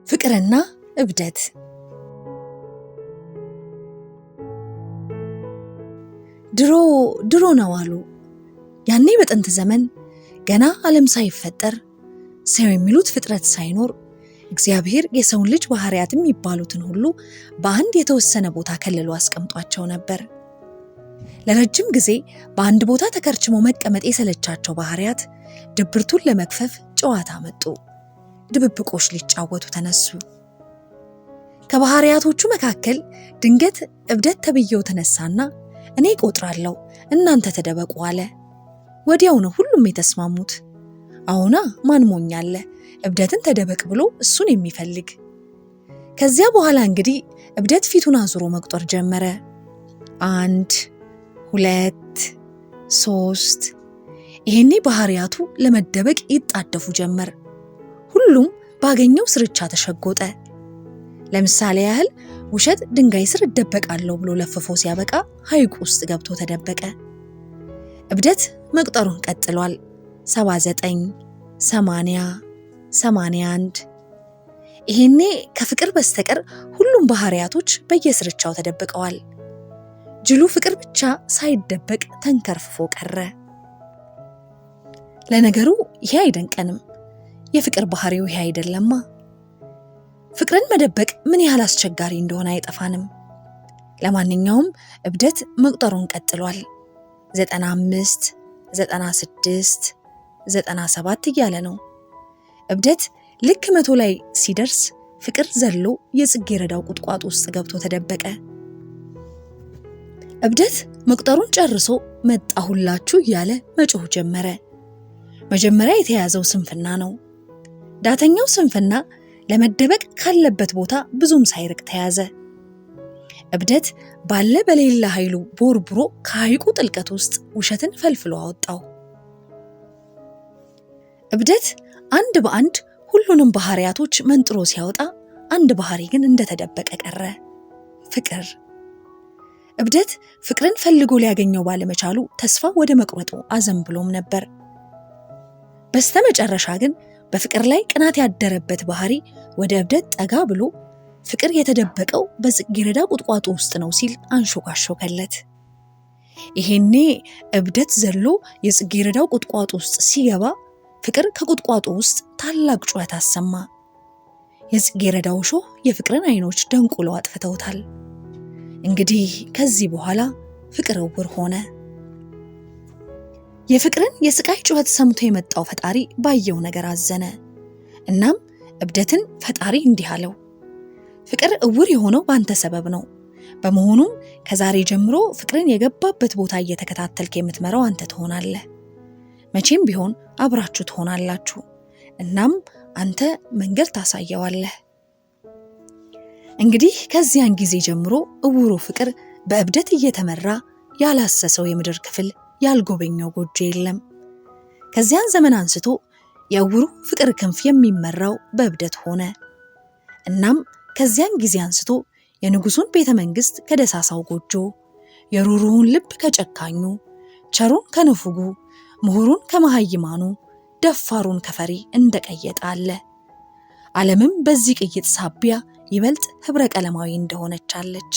ፍቅርና እብደት። ድሮ ድሮ ነው አሉ። ያኔ በጥንት ዘመን ገና ዓለም ሳይፈጠር ሰው የሚሉት ፍጥረት ሳይኖር እግዚአብሔር የሰውን ልጅ ባህሪያት የሚባሉትን ሁሉ በአንድ የተወሰነ ቦታ ከልሎ አስቀምጧቸው ነበር። ለረጅም ጊዜ በአንድ ቦታ ተከርችሞ መቀመጥ የሰለቻቸው ባህሪያት ድብርቱን ለመክፈፍ ጨዋታ መጡ። ድብብቆች ሊጫወቱ ተነሱ። ከባህሪያቶቹ መካከል ድንገት እብደት ተብዬው ተነሳና እኔ እቆጥራለሁ እናንተ ተደበቁ አለ። ወዲያው ነው ሁሉም የተስማሙት። አሁና ማን ሞኝ አለ እብደትን ተደበቅ ብሎ እሱን የሚፈልግ? ከዚያ በኋላ እንግዲህ እብደት ፊቱን አዙሮ መቁጠር ጀመረ። 1 2 3። ይሄኔ ባህሪያቱ ለመደበቅ ይጣደፉ ጀመር። ሁሉም ባገኘው ስርቻ ተሸጎጠ። ለምሳሌ ያህል ውሸት ድንጋይ ስር እደበቃለሁ ብሎ ለፍፎ ሲያበቃ ሐይቁ ውስጥ ገብቶ ተደበቀ። እብደት መቁጠሩን ቀጥሏል። 79 80 81። ይሄኔ ከፍቅር በስተቀር ሁሉም ባህሪያቶች በየስርቻው ተደብቀዋል። ጅሉ ፍቅር ብቻ ሳይደበቅ ተንከርፍፎ ቀረ። ለነገሩ ይሄ አይደንቀንም። የፍቅር ባህሪው ይሄ አይደለማ። ፍቅርን መደበቅ ምን ያህል አስቸጋሪ እንደሆነ አይጠፋንም። ለማንኛውም እብደት መቁጠሩን ቀጥሏል። 95 96 97 እያለ ነው። እብደት ልክ 100 ላይ ሲደርስ ፍቅር ዘሎ የጽጌረዳው ቁጥቋጦ ውስጥ ገብቶ ተደበቀ። እብደት መቁጠሩን ጨርሶ መጣሁላችሁ እያለ መጮህ ጀመረ። መጀመሪያ የተያዘው ስንፍና ነው። ዳተኛው ስንፍና ለመደበቅ ካለበት ቦታ ብዙም ሳይርቅ ተያዘ። እብደት ባለ በሌላ ኃይሉ ቦርቡሮ ከሐይቁ ጥልቀት ውስጥ ውሸትን ፈልፍሎ አወጣው። እብደት አንድ በአንድ ሁሉንም ባህሪያቶች መንጥሮ ሲያወጣ አንድ ባህሪ ግን እንደተደበቀ ቀረ። ፍቅር። እብደት ፍቅርን ፈልጎ ሊያገኘው ባለመቻሉ ተስፋ ወደ መቁረጡ አዘንብሎም ነበር። በስተመጨረሻ ግን በፍቅር ላይ ቅናት ያደረበት ባህሪ ወደ እብደት ጠጋ ብሎ ፍቅር የተደበቀው በጽጌረዳ ቁጥቋጦ ውስጥ ነው ሲል አንሾካሾከለት። ይሄኔ እብደት ዘሎ የጽጌረዳው ቁጥቋጦ ውስጥ ሲገባ ፍቅር ከቁጥቋጦ ውስጥ ታላቅ ጩኸት አሰማ። የጽጌረዳው እሾህ የፍቅርን አይኖች ደንቁለው አጥፍተውታል። እንግዲህ ከዚህ በኋላ ፍቅር እውር ሆነ። የፍቅርን የስቃይ ጩኸት ሰምቶ የመጣው ፈጣሪ ባየው ነገር አዘነ። እናም እብደትን ፈጣሪ እንዲህ አለው፣ ፍቅር እውር የሆነው ባንተ ሰበብ ነው። በመሆኑም ከዛሬ ጀምሮ ፍቅርን የገባበት ቦታ እየተከታተልክ የምትመራው አንተ ትሆናለህ። መቼም ቢሆን አብራችሁ ትሆናላችሁ። እናም አንተ መንገድ ታሳየዋለህ። እንግዲህ ከዚያን ጊዜ ጀምሮ እውሩ ፍቅር በእብደት እየተመራ ያላሰሰው የምድር ክፍል ያልጎበኘው ጎጆ የለም። ከዚያን ዘመን አንስቶ የእውሩ ፍቅር ክንፍ የሚመራው በእብደት ሆነ። እናም ከዚያን ጊዜ አንስቶ የንጉሱን ቤተ መንግስት ከደሳሳው ጎጆ፣ የሩሩውን ልብ ከጨካኙ፣ ቸሩን ከንፉጉ፣ ምሁሩን ከመሃይማኑ፣ ደፋሩን ከፈሪ እንደቀየጠ አለ። ዓለምም በዚህ ቅይጥ ሳቢያ ይበልጥ ህብረ ቀለማዊ እንደሆነች አለች።